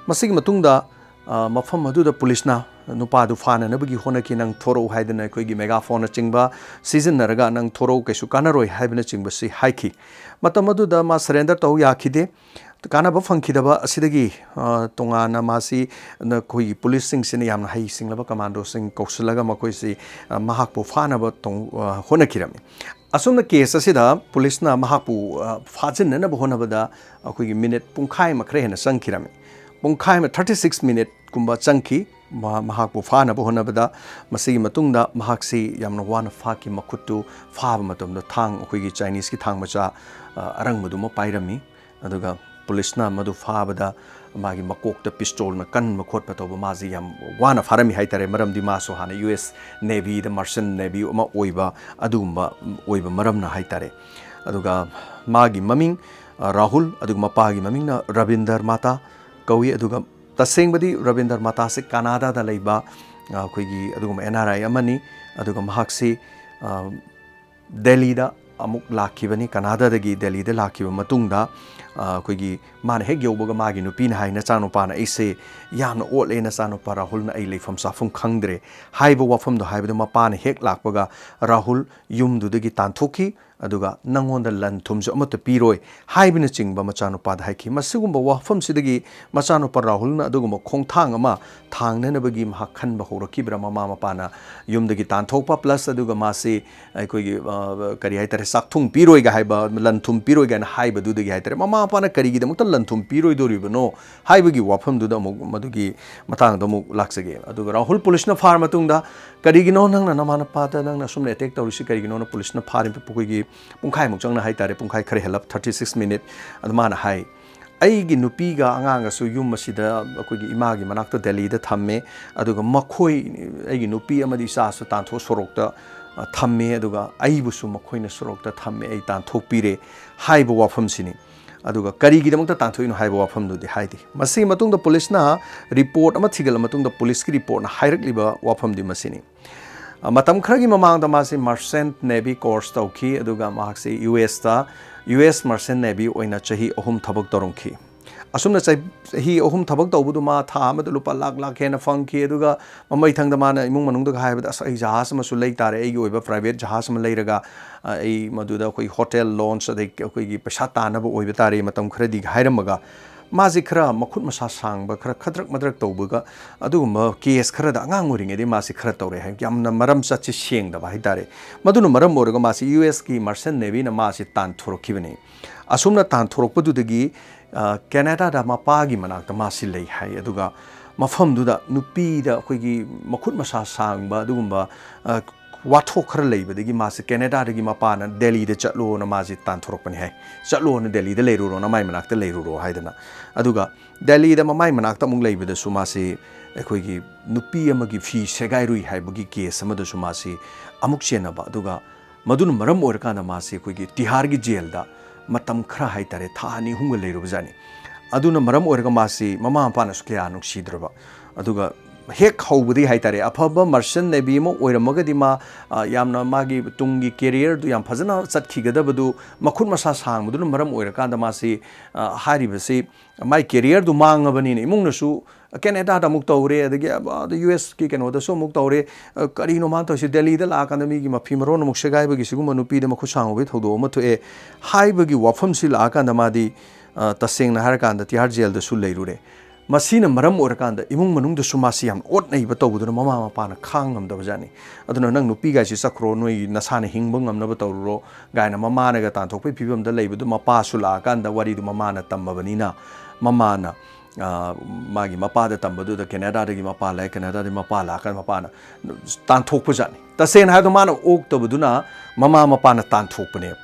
ꯃꯁꯤꯒꯤ ꯃꯇꯨꯡꯗ, ꯑ, ꯃꯐꯝ ꯑꯗꯨꯗ ꯄꯨꯂꯤꯁꯅ ꯅꯨꯄꯥꯗꯨ ꯐꯥꯅꯅꯕꯒꯤ ꯍꯣꯠꯅꯈꯤ꯫ "ꯅꯪ ꯊꯣꯔꯛꯎ" ꯍꯥꯏꯗꯅ ꯑꯩꯈꯣꯏꯒꯤ ꯃꯦꯒꯥꯐꯣꯟꯅꯆꯤꯡꯕ ꯁꯤꯖꯤꯟꯅꯔꯒ, "ꯅꯪ ꯊꯣꯔꯛꯎ, ꯀꯩꯁꯨ ꯀꯥꯟꯅꯔꯣꯏ" ꯍꯥꯏꯕꯅꯆꯤꯡꯕꯁꯤ ꯍꯥꯏꯈꯤ꯫ ꯃꯇꯝ ꯑꯗꯨꯗ ꯃꯥ ꯁꯔꯦꯟꯗꯔ ꯇꯧ ꯌꯥꯈꯤꯗꯦ꯫ ꯀꯥꯟꯅꯕ ꯐꯪꯈꯤꯗꯕ ꯑꯁꯤꯗꯒꯤ, ꯑ, ꯇꯣꯉꯥꯟꯅ ꯃꯥꯁꯤ, ꯅ-, ꯑꯩꯈꯣꯏꯒꯤ ꯄꯨꯂꯤꯁꯁꯤꯡꯁꯤꯅ ꯌꯥꯝꯅ ꯍꯩꯁꯤꯡꯂꯕ ꯀꯃꯥꯟꯗꯣꯁꯤꯡ ꯀꯧꯁꯤꯜꯂꯒ ꯃꯈꯣꯏꯁꯤ, ꯑ, ꯃꯍꯥꯛꯄꯨ ꯐꯥꯅꯕ ꯇꯧ-, ꯑ, ꯍꯣꯠꯅꯈꯤꯔꯝꯃꯤ꯫ ꯑꯁꯨꯝꯅ ꯀꯦꯁ ꯑꯁꯤꯗ ꯄꯨꯂꯤꯁꯅ ꯃꯍꯥꯛꯄꯨ, ꯑ, ꯐꯥꯖꯤꯟꯅꯅꯕ ꯍꯣꯠꯅꯕꯗ ꯑꯩꯈꯣꯏꯒꯤ ꯃꯤꯅꯤꯠ ꯄꯨꯡꯈꯥꯏ ꯑꯃ ꯈꯔ ꯍꯦꯟꯅ ꯆꯪꯈꯤꯔꯝꯃꯤ꯫ ꯄꯨꯡꯈꯥꯏ ꯑꯃ, thirty six ꯃꯤꯅꯤꯠꯀꯨꯝꯕ ꯆꯪꯈꯤ꯫ ꯃꯍꯥꯛꯄꯨ ꯐꯥꯅꯕ ꯍꯣꯠꯅꯕꯗ꯫ ꯃꯁꯤꯒꯤ ꯃꯇꯨꯡꯗ ꯃꯍꯥꯛꯁꯤ ꯌꯥꯝꯅ ꯋꯥꯅ ꯐꯥꯈꯤ꯫ ꯃꯈꯨꯠꯇꯨ ꯐꯥꯕ ꯃꯇꯝꯗ ꯊꯥꯡ, ꯑꯩꯈꯣꯏꯒꯤ ꯆꯥꯏꯅꯤꯁꯀꯤ ꯊꯥꯡ ꯃꯆꯥ, ꯑ, ꯑꯔꯪꯕꯗꯨꯃ ꯄꯥꯏꯔꯝꯃꯤ꯫ ꯑꯗꯨꯒ ꯄꯨꯂꯤꯁꯅ ꯃꯗꯨ ꯐꯥꯕꯗ ꯃꯥꯒꯤ ꯃꯀꯣꯛꯇ ꯄꯤꯁꯇꯣꯜꯅ ꯀꯟꯕ ꯈꯣꯠꯄ ꯇꯧꯕ, ꯃꯥꯁꯤ ꯌꯥꯝ ꯋꯥꯅ ꯐꯥꯔꯝꯃꯤ ꯍꯥꯏꯇꯥꯔꯦ꯫ ꯃꯔꯝꯗꯤ ꯃꯥꯁꯨ ꯍꯥꯟꯅ ꯌꯨ ꯑꯦꯁ ꯅꯦꯚꯤꯗ ꯃꯥꯔꯁꯟ ꯅꯦꯚꯤ ꯑꯃ ꯑꯣꯏꯕ, ꯑꯗꯨꯒꯨꯝꯕ ꯑꯣꯏꯕ ꯃꯔꯝꯅ ꯍꯥꯏꯇꯥꯔꯦ꯫ ꯑꯗꯨꯒ ꯃꯥꯒꯤ ꯃꯃꯤꯡ, ꯑ, ꯔꯥꯍꯨꯜ, ꯑꯗꯨꯒ ꯃꯄꯥꯒꯤ ꯃꯃꯤꯡꯅ ꯔꯕꯤꯟꯗꯔ ꯃꯥꯇꯥ ꯀꯧꯏ꯫ ꯑꯗꯨꯒ ꯇꯁꯦꯡꯕꯗꯤ ꯔꯕꯤꯟꯗꯔ ꯃꯥꯇꯥꯁꯤ ꯀꯅꯥꯗꯥꯗ ꯂꯩꯕ, ꯑ, ꯑꯩꯈꯣꯏꯒꯤ ꯑꯗꯨꯒꯨꯝꯕ ꯑꯦꯟ ꯑꯥꯔ ꯑꯥꯏ ꯑꯃꯅꯤ꯫ ꯑꯗꯨꯒ ꯃꯍꯥꯛꯁꯤ, ꯑ, ꯗꯦꯜꯂꯤꯗ ꯑꯃꯨꯛ ꯂꯥꯛꯈꯤꯕꯅꯤ꯫ ꯀꯅꯥꯗꯥꯗꯒꯤ ꯗꯦꯜꯂꯤꯗ ꯂꯥꯛꯈꯤꯕ ꯃꯇꯨꯡꯗ, ꯑ, ꯑꯩꯈꯣꯏꯒꯤ ꯃꯥꯅ ꯍꯦꯛ ꯌꯧꯕꯒ ꯃꯥꯒꯤ ꯅꯨꯄꯤꯅ ꯍꯥꯏ, "ꯅꯆꯥꯅꯨꯄꯥꯅ ꯑꯩꯁꯦ ꯌꯥꯝꯅ ꯑꯣꯠꯂꯦ, ꯅꯆꯥꯅꯨꯄꯥ ꯔꯥꯍꯨꯜꯅ ꯑꯩ ꯂꯩꯐꯝ ꯆꯥꯐꯝ ꯈꯪꯗ꯭ꯔꯦ" ꯍꯥꯏꯕ ꯋꯥꯐꯝꯗꯣ ꯍꯥꯏꯕꯗ, ꯃꯄꯥꯅ ꯍꯦꯛ ꯂꯥꯛꯄꯒ ꯔꯥꯍꯨꯜ ꯌꯨꯝꯗꯨꯗꯒꯤ ꯇꯥꯟꯊꯣꯛꯈꯤ꯫ ꯑꯗꯨꯒ ꯅꯪꯉꯣꯟꯗ ꯂꯟ ꯊꯨꯝꯁꯨ ꯑꯃꯠꯇ ꯄꯤꯔꯣꯏ ꯍꯥꯏꯕꯅꯆꯤꯡꯕ ꯃꯆꯥꯅꯨꯄꯥꯗ ꯍꯥꯏꯈꯤ꯫ ꯃꯁꯤꯒꯨꯝꯕ ꯋꯥꯐꯝꯁꯤꯗꯒꯤ ꯃꯆꯥꯅꯨꯄꯥ ꯔꯥꯍꯨꯜꯅ ꯑꯗꯨꯒꯨꯝꯕ ꯈꯣꯡꯊꯥꯡ ꯑꯃ ꯊꯥꯡꯅꯅꯕꯒꯤ ꯃꯍꯥꯛ ꯈꯟꯕ ꯍꯧꯔꯛꯈꯤꯕ꯭ꯔꯥ? ꯃꯃꯥ ꯃꯄꯥꯅ ꯌꯨꯝꯗꯒꯤ ꯇꯥꯟꯊꯣꯛꯄ plus ꯑꯗꯨꯒ ꯃꯥꯁꯤ ꯑꯩꯈꯣꯏꯒꯤ, ꯑ, ꯀꯔꯤ ꯍꯥꯏꯇꯥꯔꯦ, ꯆꯥꯛꯊꯨꯡ ꯄꯤꯔꯣꯏꯒ ꯍꯥꯏꯕ, ꯂꯟ ꯊꯨꯝ ꯄꯤꯔꯣꯏꯒ ꯍꯥꯏꯅ ꯍꯥꯏꯕꯗꯨꯗꯒꯤ ꯍꯥꯏꯇꯥꯔꯦ, ꯃꯃꯥ ꯃꯄꯥꯅ ꯀꯔꯤꯒꯤꯗꯃꯛꯇ ꯂꯟ ꯊꯨꯝ ꯄꯤꯔꯣꯏꯗꯣꯔꯤꯕꯅꯣ ꯍꯥꯏꯕꯒꯤ ꯋꯥꯐꯝꯗꯨꯗ ꯑꯃꯨꯛ, ꯃꯗꯨꯒꯤ ꯃꯇꯥꯡꯗ ꯑꯃꯨꯛ ꯂꯥꯛꯆꯒꯦ꯫ ꯑꯗꯨꯒ ꯔꯥꯍꯨꯜ ꯄꯨꯂꯤꯁꯅ ꯐꯥꯔ ꯃꯇꯨꯡꯗ, "ꯀꯔꯤꯒꯤꯅꯣ ꯅꯪꯅ ꯅꯃꯥ ꯅꯄꯥꯗ ꯅꯪꯅ ꯑꯁꯨꯝꯅ attack ꯇꯧꯔꯤꯁꯤ ꯀꯔꯤꯒꯤꯅꯣꯅ?" ꯄꯨꯂꯤꯁꯅ ꯐꯥꯔꯤꯕ ꯑꯩꯈꯣꯏꯒꯤ ꯄꯨꯡꯈꯥꯏꯃꯨꯛ ꯆꯪꯅ ꯍꯥꯏꯇꯥꯔꯦ, ꯄꯨꯡꯈꯥꯏ ꯈꯔ ꯍꯦꯜꯂꯞ, thirty six minute, ꯑꯗꯨ ꯃꯥꯅ ꯍꯥꯏ, "ꯑꯩꯒꯤ ꯅꯨꯄꯤꯒ ꯑꯉꯥꯡꯒꯁꯨ ꯌꯨꯝ ꯑꯁꯤꯗ ꯑꯩꯈꯣꯏꯒꯤ ꯏꯃꯥꯒꯤ ꯃꯅꯥꯛꯇ ꯗꯦꯜꯂꯤꯗ ꯊꯝꯃꯦ, ꯑꯗꯨꯒ ꯃꯈꯣꯏ, ꯑꯩꯒꯤ ꯅꯨꯄꯤ ꯑꯃꯗꯤ ꯏꯆꯥꯁꯨ ꯇꯥꯟꯊꯣꯛ ꯁꯣꯔꯣꯛꯇ, ꯑ, ꯊꯝꯃꯦ, ꯑꯗꯨꯒ ꯑꯩꯕꯨꯁꯨ ꯃꯈꯣꯏꯅ ꯁꯣꯔꯣꯛꯇ ꯊꯝꯃꯦ, ꯑꯩ ꯇꯥꯟꯊꯣꯛꯄꯤꯔꯦ" ꯍꯥꯏꯕ ꯋꯥꯐꯝꯁꯤꯅꯤ꯫ ꯑꯗꯨꯒ ꯀꯔꯤꯒꯤꯗꯃꯛꯇ ꯇꯥꯟꯊꯣꯛꯏꯅꯣ ꯍꯥꯏꯕ ꯋꯥꯐꯝꯗꯨꯗꯤ ꯍꯥꯏꯗꯦ꯫ ꯃꯁꯤꯒꯤ ꯃꯇꯨꯡꯗ ꯄꯨꯂꯤꯁꯅ report ꯑꯃ ꯊꯤꯒꯠꯂ ꯃꯇꯨꯡꯗ ꯄꯨꯂꯤꯁꯀꯤ reportꯅ ꯍꯥꯏꯔꯛꯂꯤꯕ ꯋꯥꯐꯝꯗꯤ ꯃꯁꯤꯅꯤ꯫ ꯑ, ꯃꯇꯝ ꯈꯔꯒꯤ ꯃꯃꯥꯡꯗ ꯃꯥꯁꯤ merchant navy course ꯇꯧꯈꯤ, ꯑꯗꯨꯒ ꯃꯍꯥꯛꯁꯤ ꯌꯨ ꯑꯦꯁꯇ, ꯌꯨ ꯑꯦꯁ merchant navy ꯑꯣꯏꯅ ꯆꯍꯤ ꯑꯍꯨꯝ ꯊꯕꯛ ꯇꯧꯔꯝꯈꯤ꯫ ꯑꯁꯨꯝꯅ ꯆꯍꯤ ꯑꯍꯨꯝ ꯊꯕꯛ ꯇꯧꯕꯗꯨ ꯃꯥ ꯊꯥ ꯑꯃꯗ ꯂꯨꯄꯥ ꯂꯥꯛ ꯂꯥꯛ ꯍꯦꯟꯅ ꯐꯪꯈꯤ꯫ ꯑꯗꯨꯒ ꯃꯃꯩꯊꯪꯗ ꯃꯥꯅ ꯏꯃꯨꯡ ꯃꯅꯨꯡꯗꯒ ꯍꯥꯏꯕꯗ, "ꯑꯁ, ꯑꯩ ꯖꯍꯥꯖ ꯑꯃꯁꯨ ꯂꯩ ꯇꯥꯔꯦ, ꯑꯩꯒꯤ ꯑꯣꯏꯕ private ꯖꯍꯥꯖ ꯑꯃ ꯂꯩꯔꯒ, ꯑ, ꯑꯩ ꯃꯗꯨꯗ ꯑꯩꯈꯣꯏ hotel launch, ꯑꯗꯩ ꯑꯩꯈꯣꯏꯒꯤ ꯄꯩꯁꯥ ꯇꯥꯟꯅꯕ ꯑꯣꯏꯕ ꯇꯥꯔꯦ ꯃꯇꯝ ꯈꯔꯗꯤ" ꯍꯥꯏꯔꯝꯃꯒ, ꯃꯥꯁꯤ ꯈꯔ ꯃꯈꯨꯠ ꯃꯁꯥ ꯁꯥꯡꯕ, ꯈꯔ ꯈꯗ꯭ꯔꯛ ꯃꯗ꯭ꯔꯛ ꯇꯧꯕꯒ, ꯑꯗꯨꯒꯨꯝꯕ case ꯈꯔꯗ ꯑꯉꯥꯡ ꯑꯣꯏꯔꯤꯉꯩꯗꯒꯤ ꯃꯥꯁꯤ ꯈꯔ ꯇꯧꯔꯛꯑꯦ ꯍꯥꯏ꯫ ꯌꯥꯝꯅ ꯃꯔꯝ ꯆꯠꯁꯤ ꯁꯦꯡꯗꯕ ꯍꯥꯏꯇꯥꯔꯦ꯫ ꯃꯗꯨꯅ ꯃꯔꯝ ꯑꯣꯏꯔꯒ ꯃꯥꯁꯤ ꯌꯨ ꯑꯦꯁꯀꯤ merchant navyꯅ ꯃꯥꯁꯤ ꯇꯥꯟꯊꯣꯔꯛꯈꯤꯕꯅꯤ꯫ ꯑꯁꯨꯝꯅ ꯇꯥꯟꯊꯣꯔꯛꯄꯗꯨꯗꯒꯤ, ꯑ, ꯀꯦꯅꯦꯗꯥꯗ ꯃꯄꯥꯒꯤ ꯃꯅꯥꯛꯇ ꯃꯥꯁꯤ ꯂꯩ ꯍꯥꯏ꯫ ꯑꯗꯨꯒ ꯃꯐꯝꯗꯨꯗ ꯅꯨꯄꯤꯗ ꯑꯩꯈꯣꯏꯒꯤ ꯃꯈꯨꯠ ꯃꯁꯥ ꯁꯥꯡꯕ ꯑꯗꯨꯒꯨꯝꯕ, ꯑ, ꯋꯥꯊꯣꯛ ꯈꯔ ꯂꯩꯕꯗꯒꯤ ꯃꯥꯁꯤ ꯀꯦꯅꯦꯗꯥꯗꯒꯤ ꯃꯄꯥꯅ ꯗꯦꯜꯂꯤꯗ ꯆꯠꯂꯣꯅ ꯃꯥꯁꯤ ꯇꯥꯟꯊꯣꯔꯛꯄꯅꯤ ꯍꯥꯏ꯫ "ꯆꯠꯂꯣꯅ ꯗꯦꯜꯂꯤꯗ ꯂꯩꯔꯨꯔꯣꯅ, ꯃꯥꯏ ꯃꯅꯥꯛꯇ ꯂꯩꯔꯨꯔꯣ" ꯍꯥꯏꯗꯅ꯫ ꯑꯗꯨꯒ ꯗꯦꯜꯂꯤꯗ ꯃꯃꯥꯏ ꯃꯅꯥꯛꯇ ꯑꯃꯨꯛ ꯂꯩꯕꯗꯁꯨ ꯃꯥꯁꯤ ꯑꯩꯈꯣꯏꯒꯤ ꯅꯨꯄꯤ ꯑꯃꯒꯤ ꯐꯤ ꯁꯦꯒꯥꯏꯔꯨꯏ ꯍꯥꯏꯕꯒꯤ case ꯑꯃꯗꯁꯨ ꯃꯥꯁꯤ ꯑꯃꯨꯛ ꯆꯦꯟꯅꯕ, ꯑꯗꯨꯒ ꯃꯗꯨꯅ ꯃꯔꯝ ꯑꯣꯏꯔꯀꯥꯟꯗ ꯃꯥꯁꯤ ꯑꯩꯈꯣꯏꯒꯤ ꯇꯤꯍꯥꯔꯒꯤ ꯖꯦꯜꯗ ꯃꯇꯝ ꯈꯔ ꯍꯥꯏꯇꯥꯔꯦ, ꯊꯥ ꯑꯅꯤ ꯑꯍꯨꯝꯒ ꯂꯩꯔꯨꯕꯖꯥꯠꯅꯤ꯫ ꯑꯗꯨꯅ ꯃꯔꯝ ꯑꯣꯏꯔꯒ ꯃꯥꯁꯤ ꯃꯃꯥ ꯃꯄꯥꯅꯁꯨ ꯀꯌꯥ ꯅꯨꯡꯁꯤꯗ꯭ꯔꯕ, ꯑꯗꯨꯒ ꯍꯦꯛ ꯍꯧꯕꯗꯒꯤ ꯍꯥꯏꯇꯥꯔꯦ, ꯑꯐꯕ merchant navy ꯑꯃ ꯑꯣꯏꯔꯝꯃꯒꯗꯤ ꯃꯥ, ꯑ, ꯌꯥꯝꯅ ꯃꯥꯒꯤ ꯇꯨꯡꯒꯤ careerꯗꯨ ꯌꯥꯝ ꯐꯖꯅ ꯆꯠꯈꯤꯒꯗꯕꯗꯨ, ꯃꯈꯨꯠ ꯃꯁꯥ ꯁꯥꯡꯕꯗꯨꯅ ꯃꯔꯝ ꯑꯣꯏꯔꯀꯥꯟꯗ ꯃꯥꯁꯤ, ꯑ, ꯍꯥꯏꯔꯤꯕꯁꯤ, ꯃꯥꯏ careerꯗꯨ ꯃꯥꯡꯉꯕꯅꯤꯅ ꯏꯃꯨꯡꯅꯁꯨ ꯀꯦꯅꯦꯗꯥꯗ ꯑꯃꯨꯛ ꯇꯧꯔꯦ, ꯑꯗꯒꯤ ꯑꯥꯗ ꯌꯨ ꯑꯦꯁꯀꯤ ꯀꯩꯅꯣꯗꯁꯨ ꯑꯃꯨꯛ ꯇꯧꯔꯦ꯫ ꯑ, ꯀꯔꯤꯅꯣ ꯃꯥꯅ ꯇꯧꯔꯤꯁꯤ? ꯗꯦꯜꯂꯤꯗ ꯂꯥꯛꯑꯀꯥꯟꯗ ꯃꯤꯒꯤ ꯃꯐꯤ ꯃꯔꯣꯟ ꯑꯃꯨꯛ ꯁꯦꯒꯥꯏꯕꯒꯤ ꯁꯤꯒꯨꯝꯕ ꯅꯨꯄꯤꯗ ꯃꯈꯨꯠ ꯁꯥꯡꯉꯨꯕꯒꯤ ꯊꯧꯗꯣꯛ ꯑꯃ ꯊꯣꯛꯑꯦ ꯍꯥꯏꯕꯒꯤ ꯋꯥꯐꯝꯁꯤ ꯂꯥꯛꯑꯀꯥꯟꯗ ꯃꯥꯗꯤ, ꯑ, ꯇꯁꯦꯡꯅ ꯍꯥꯏꯔꯀꯥꯟꯗ ꯇꯤꯍꯥꯔ ꯖꯦꯜꯗꯁꯨ ꯂꯩꯔꯨꯔꯦ꯫ ꯃꯁꯤꯅ ꯃꯔꯝ ꯑꯣꯏꯔꯀꯥꯟꯗ ꯏꯃꯨꯡ ꯃꯅꯨꯡꯗꯁꯨ ꯃꯥꯁꯤ ꯌꯥꯝ ꯑꯣꯠ ꯅꯩꯕ ꯇꯧꯕꯗꯨꯅ ꯃꯃꯥ ꯃꯄꯥꯅ ꯈꯥꯡ ꯉꯝꯗꯕꯖꯥꯠꯅꯤ꯫ ꯑꯗꯨꯅ "ꯅꯪ ꯅꯨꯄꯤꯒꯥꯏꯁꯤ ꯆꯠꯈ꯭ꯔꯣ, ꯅꯣꯏ ꯅꯁꯥꯅ ꯍꯤꯡꯕ ꯉꯝꯅꯕ ꯇꯧꯔꯨꯔꯣ" ꯀꯥꯏꯅ ꯃꯃꯥꯅꯒ ꯇꯥꯟꯊꯣꯛꯄꯒꯤ ꯐꯤꯕꯝꯗ ꯂꯩꯕꯗꯨ, ꯃꯄꯥꯁꯨ ꯂꯥꯛꯑꯀꯥꯟꯗ ꯋꯥꯔꯤꯗꯨ ꯃꯃꯥꯅ ꯇꯝꯃꯕꯅꯤꯅ, ꯃꯃꯥꯅ, ꯑ, ꯃꯥꯒꯤ ꯃꯄꯥꯗ ꯇꯝꯕꯗꯨꯗ ꯀꯦꯅꯦꯗꯥꯗꯒꯤ ꯃꯄꯥ ꯂꯥꯛꯑꯦ, ꯀꯦꯅꯦꯗꯥꯗꯒꯤ ꯃꯄꯥ ꯂꯥꯛꯑꯀꯥꯟꯗ ꯃꯄꯥꯅ ꯇꯥꯟꯊꯣꯛꯄꯖꯥꯠꯅꯤ꯫ ꯇꯁꯦꯡꯅ ꯍꯥꯏꯕꯗ ꯃꯥꯅ ꯑꯣꯛꯇꯕꯗꯨꯅ ꯃꯃꯥ ꯃꯄꯥꯅ ꯇꯥꯟꯊꯣꯛꯄꯅꯦꯕ꯫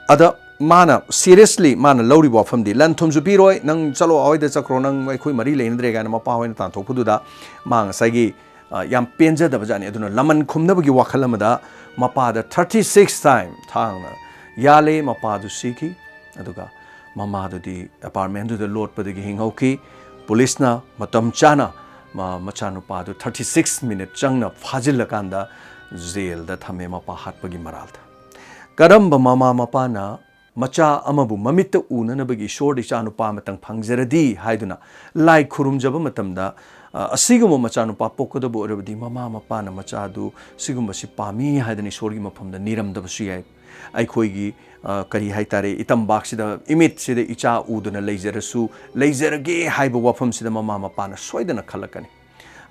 ꯑꯗ ꯃꯥꯅ seriously ꯃꯥꯅ ꯂꯧꯔꯤꯕ ꯋꯥꯐꯝꯗꯤ, "ꯂꯟ ꯊꯨꯝꯁꯨ ꯄꯤꯔꯣꯏ, ꯅꯪ ꯆꯠꯂꯣ, ꯑꯥ ꯍꯣꯏꯗ ꯆꯠꯈ꯭ꯔꯣ, ꯅꯪ ꯑꯩꯈꯣꯏ ꯃꯔꯤ ꯂꯩꯅꯗ꯭ꯔꯦ" ꯀꯥꯏꯅ ꯃꯄꯥ ꯍꯣꯏꯅ ꯇꯥꯟꯊꯣꯛꯄꯗꯨꯗ ꯃꯥ ꯉꯁꯥꯏꯒꯤ, ꯑ, ꯌꯥꯝ ꯄꯦꯟꯖꯗꯕ ꯖꯥꯠꯅꯤ꯫ ꯑꯗꯨꯅ ꯂꯃꯟ ꯈꯨꯝꯅꯕꯒꯤ ꯋꯥꯈꯜ ꯑꯃꯗ ꯃꯄꯥꯗ thirty six time ꯊꯥꯡꯅ ꯌꯥꯜꯂꯦ, ꯃꯄꯥꯗꯨ ꯁꯤꯈꯤ꯫ ꯑꯗꯨꯒ ꯃꯃꯥꯗꯨꯗꯤ apartmentꯗꯨꯗ ꯂꯣꯠꯄꯗꯒꯤ ꯍꯤꯡꯍꯧꯈꯤ꯫ ꯄꯨꯂꯤꯁꯅ ꯃꯇꯝ ꯆꯥꯅ ꯃ-, ꯃꯆꯥꯅꯨꯄꯥꯗꯨ thirty six minute ꯆꯪꯅ ꯐꯥꯖꯤꯜꯂꯀꯥꯟꯗ ꯖꯦꯜꯗ ꯊꯝꯃꯦ, ꯃꯄꯥ ꯍꯥꯠꯄꯒꯤ ꯃꯔꯥꯜꯗ꯫ ꯀꯔꯝꯕ ꯃꯃꯥ ꯃꯄꯥꯅ ꯃꯆꯥ ꯑꯃꯕꯨ ꯃꯃꯤꯠꯇ ꯎꯅꯅꯕꯒꯤ ꯏꯁꯣꯔꯗ ꯏꯆꯥꯅꯨꯄꯥ ꯑꯃꯇꯪ ꯐꯪꯖꯔꯗꯤ ꯍꯥꯏꯗꯨꯅ ꯂꯥꯏ ꯈꯨꯔꯨꯝꯖꯕ ꯃꯇꯝꯗ, ꯑ, ꯑꯁꯤꯒꯨꯝꯕ ꯃꯆꯥꯅꯨꯄꯥ ꯄꯣꯛꯀꯗꯕ ꯑꯣꯏꯔꯕꯗꯤ ꯃꯃꯥ ꯃꯄꯥꯅ ꯃꯆꯥꯗꯨ ꯁꯤꯒꯨꯝꯕꯁꯤ ꯄꯥꯝꯃꯤ ꯍꯥꯏꯗꯅ ꯏꯁꯣꯔꯒꯤ ꯃꯐꯝꯗ ꯅꯤꯔꯝꯗꯕꯁꯨ ꯌꯥꯏ꯫ ꯑꯩꯈꯣꯏꯒꯤ, ꯑ, ꯀꯔꯤ ꯍꯥꯏꯇꯥꯔꯦ, ꯏꯇꯝꯕꯥꯛꯁꯤꯗ, ꯏꯃꯤꯠꯁꯤꯗ ꯏꯆꯥ ꯎꯗꯨꯅ ꯂꯩꯖꯔꯁꯨ, ꯂꯩꯖꯔꯒꯦ ꯍꯥꯏꯕ ꯋꯥꯐꯝꯁꯤꯗ ꯃꯃꯥ ꯃꯄꯥꯅ ꯁꯣꯏꯗꯅ ꯈꯜꯂꯛꯀꯅꯤ꯫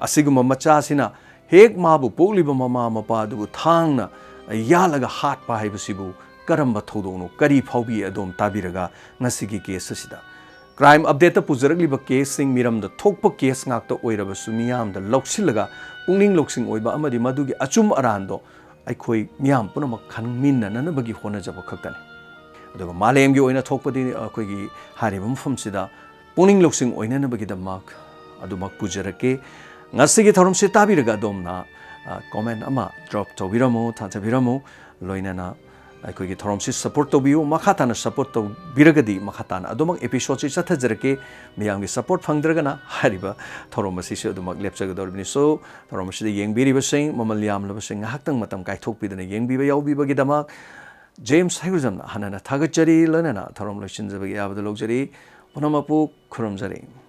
ꯑꯁꯤꯒꯨꯝꯕ ꯃꯆꯥꯁꯤꯅ ꯍꯦꯛ ꯃꯥꯕꯨ ꯄꯣꯛꯂꯤꯕ ꯃꯃꯥ ꯃꯄꯥ ꯑꯗꯨꯕꯨ ꯊꯥꯡꯅ ꯌꯥꯜꯂꯒ ꯍꯥꯠꯄ ꯍꯥꯏꯕꯁꯤꯕꯨ ꯀꯔꯝꯕ ꯊꯧꯗꯣꯛꯅꯣ? ꯀꯔꯤ ꯐꯥꯎꯕꯤ? ꯑꯗꯣꯝ ꯇꯥꯕꯤꯔꯒ ꯉꯁꯤꯒꯤ case ꯑꯁꯤꯗ crime updateꯇ ꯄꯨꯖꯔꯛꯂꯤꯕ caseꯁꯤꯡ ꯃꯤꯔꯝꯗ ꯊꯣꯛꯄ case ꯉꯥꯛꯇ ꯑꯣꯏꯔꯕꯁꯨ ꯃꯤꯌꯥꯝꯗ ꯂꯧꯁꯤꯜꯂꯒ ꯄꯨꯛꯅꯤꯡ ꯂꯧꯁꯤꯡ ꯑꯣꯏꯕ ꯑꯃꯗꯤ ꯃꯗꯨꯒꯤ ꯑꯆꯨꯝ ꯑꯔꯥꯟꯗꯣ ꯑꯩꯈꯣꯏ ꯃꯤꯌꯥꯝ ꯄꯨꯝꯅꯃꯛ ꯈꯪꯃꯤꯟꯅꯅꯅꯕꯒꯤ ꯍꯣꯠꯅꯖꯕ ꯈꯛꯇꯅꯤ꯫ ꯑꯗꯨꯒ ꯃꯥꯂꯦꯝꯒꯤ ꯑꯣꯏꯅ ꯊꯣꯛꯄꯗꯤ ꯑꯩꯈꯣꯏꯒꯤ ꯍꯥꯏꯔꯤꯕ ꯃꯐꯝꯁꯤꯗ ꯄꯨꯛꯅꯤꯡ ꯂꯧꯁꯤꯡ ꯑꯣꯏꯅꯅꯕꯒꯤꯗꯃꯛ ꯑꯗꯨꯃꯛ ꯄꯨꯖꯔꯛꯀꯦ꯫ ꯉꯁꯤꯒꯤ ꯊꯧꯔꯝꯁꯤ ꯇꯥꯕꯤꯔꯒ ꯑꯗꯣꯝꯅ, ꯑ, comment ꯑꯃ drop ꯇꯧꯕꯤꯔꯝꯃꯨ, ꯊꯥꯖꯕꯤꯔꯝꯃꯨ꯫ ꯂꯣꯏꯅꯅ ꯑꯩꯈꯣꯏꯒꯤ ꯊꯧꯔꯝꯁꯤ support ꯇꯧꯕꯤꯌꯨ꯫ ꯃꯈꯥ ꯇꯥꯅ support ꯇꯧꯕꯤꯔꯒꯗꯤ ꯃꯈꯥ ꯇꯥꯅ ꯑꯗꯨꯃꯛ episodeꯁꯤ ꯆꯠꯊꯖꯔꯛꯀꯦ꯫ ꯃꯤꯌꯥꯝꯒꯤ support ꯐꯪꯗ꯭ꯔꯒꯅ ꯍꯥꯏꯔꯤꯕ ꯊꯧꯔꯝ ꯑꯁꯤꯁꯨ ꯑꯗꯨꯃꯛ ꯂꯦꯞꯆꯒꯗꯧꯔꯤꯕꯅꯤ꯫ So, ꯊꯧꯔꯝ ꯑꯁꯤꯗ ꯌꯦꯡꯕꯤꯔꯤꯕꯁꯤꯡ, ꯃꯃꯜ ꯌꯥꯝꯂꯕꯁꯤꯡ, ꯉꯥꯏꯍꯥꯛꯇꯪ ꯃꯇꯝ ꯀꯥꯏꯊꯣꯛꯄꯤꯗꯨꯅ ꯌꯦꯡꯕꯤꯕ ꯌꯥꯎꯕꯤꯕꯒꯤꯗꯃꯛ ꯖꯦꯝꯁ ꯍꯩꯒ꯭ꯔꯨꯖꯝꯅ ꯍꯟꯅ ꯍꯟꯅ ꯊꯥꯒꯠꯆꯔꯤ, ꯂꯣꯏꯅꯅ ꯊꯧꯔꯝ ꯂꯣꯏꯁꯤꯟꯖꯕꯒꯤ ꯑꯌꯥꯕꯗ ꯂꯧꯖꯔꯤ꯫ ꯄꯨꯝꯅꯃꯛꯄꯨ ꯈꯨꯔꯨꯝꯖꯔꯤ꯫